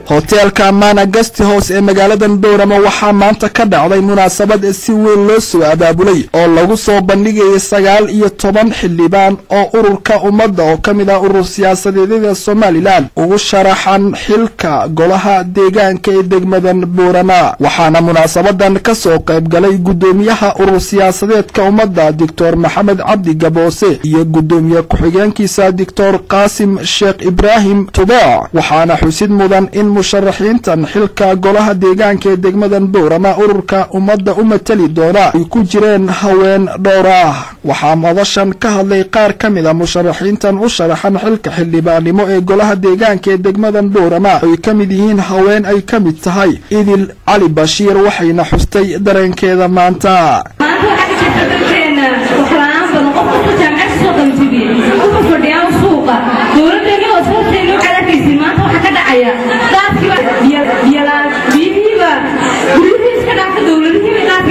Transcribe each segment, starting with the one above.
Hoteelka Amana Guest House ee magaalada Boorama waxaa maanta ka dhacday munaasabad si weyn loo soo abaabulay oo lagu soo bandhigayay 19 xildhibaan oo ururka ummadda oo ka mid ah urur siyaasadeedyada Somaliland ugu sharaxan xilka golaha deegaanka ee degmadan Boorama. Waxaana munaasabadan ka soo qayb galay gudoomiyaha urur siyaasadeedka ummadda Dr. Maxamed Cabdi Gaboose iyo gudoomiye ku-xigeenkiisa Dr. Qaasim Sheekh Ibraahim Tubaac. Waxaana xusid mudan in musharaxiintan xilka golaha deegaanka ee degmadan Boorama ururka ummadda u matali doona ay ku jireen haween dhowr ah. Waxaa madashan ka hadlay qaar ka mid ah musharaxiintan u sharaxan xilka xildhibaannimo ee golaha deegaanka ee degmadan Boorama ay ka mid yihiin haween ay ka mid tahay Idil Cali Bashiir, waxayna xustay dareenkeeda maanta.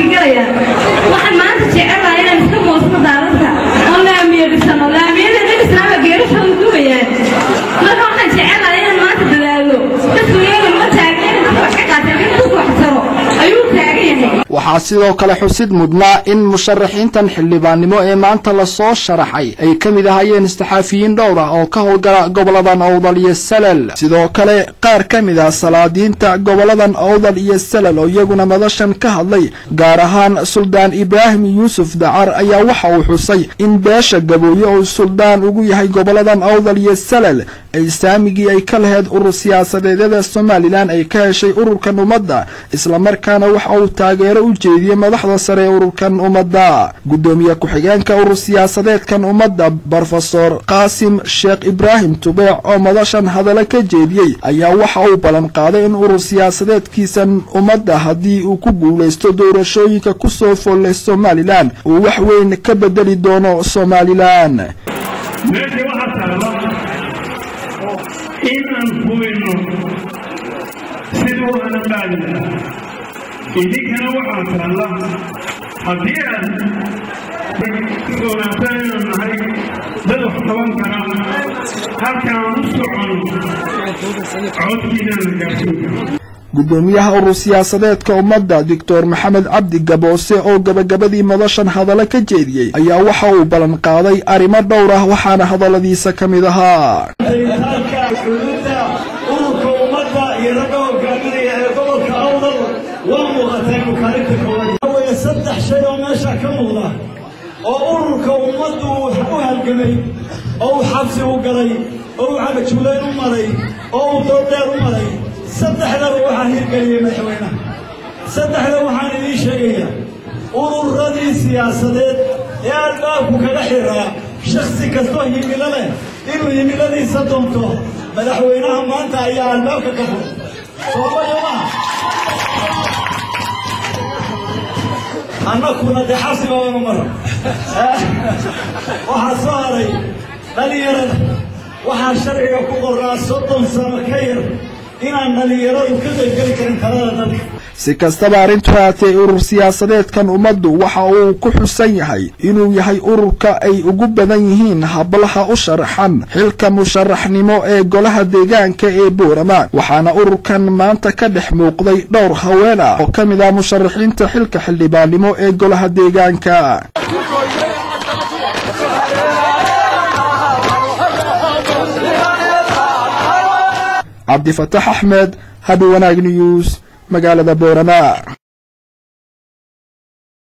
Waxaan maanta jecelahay inaan iska moosno daaradka oo laamiya dhisano, laamiyada dhisnaaba geerashooda dubayaan. Marka waxaan jecelahay inaan maanta dadaalo. Dadku iyaga ma taageen dadka wax ka qaatay, laakiin dadku wax taro ayuu taagan yahay. Waxaa sidoo kale xusid mudnaa in musharaxiintan xildhibaannimo ee maanta lasoo sharaxay ay ka mid ahaayeen saxaafiyiin dhowr ah oo ka howlgala goboladan Awdal iyo Salal. Sidoo kale qaar ka mid ah salaadiinta goboladan Awdal iyo Salal oo iyaguna madashan ka hadlay, gaar ahaan Suldaan Ibraahim Yuusuf Dacar, ayaa waxa uu xusay in beesha Gabooye oo suldaan ugu yahay goboladan Awdal iyo Salal ay saamigii ay ka lahayd urur siyaasadeedyada Somaliland ay ka heshay ururkan ummadda, islamarkaana waxa uu taageero u jeediyey madaxda sare ee ururkan ummadda. Gudoomiye ku-xigeenka urur siyaasadeedkan ummadda Brofesor Qaasim Sheekh Ibraahim Tubeec oo madashan hadallo ka jeediyey ayaa waxa uu ballan qaaday in urur siyaasadeedkiisan ummadda haddii uu ku guuleysto doorashooyinka kusoo foolay Somaliland uu wax weyn ka bedeli doono Somaliland. Meesha waxaa taalla in aan hubinno siduu hana qaadi lahaa, idinkana waxaa taalla haddii aad ogaataan inaan nahay dad wax qaban kara, halkaan u soconno codkiinaan la gaarsiin kara. Gudoomiyaha urur siyaasadeedka ummadda Dr. Maxamed Cabdi Gaboose oo gabagabadii madashan hadallo ka jeediyey ayaa waxa uu ballan qaaday arrimo dhowr ah, waxaana hadalladiisa ka mid ahaa: Xuduudda ururka ummadda iyo ragga hogaaminaya ee gobolka Awdal waa muuqataa inuu kaalinta koowaad weye. Saddex shay oo meesha ka muuqda oo ururka ummaddu uu u halgamay oo uu xabsi u galay oo uu cagajuulayn u maray oo uu dooddheer u maray, saddexdaba waxaa hirgeliyey madaxweynaha. Saddexda waxaan idiin sheegayaa, ururadii siyaasadeed ee albaabku kaga xiraa shakhsi kastoo himilo leh inuu himiladiisa doonto, madaxweynaha maanta ayaa albaabka ka furay. Soomaya maaha, annakuna dee xabsi baabanu mara. Waxaa soo haray dhallinyarada. Waxaa sharciga ku qornaa 30 sano ka yar inaan dhallinyaradu ka qaybgeli karin talada dalka. Si kastaba arrintu haatee, urur siyaasadeedkan ummaddu waxa uu ku xusan yahay inuu yahay ururka ay ugu badan yihiin hablaha u sharaxan xilka musharaxnimo ee golaha deegaanka ee Boorama. Waxaana ururkan maanta ka dhex muuqday dhowr haween ah oo ka mid ah musharaxiinta xilka xildhibaannimo ee golaha deegaanka. Cabdifataax Axmed, Habi Wanaag News, magaalada Boorama.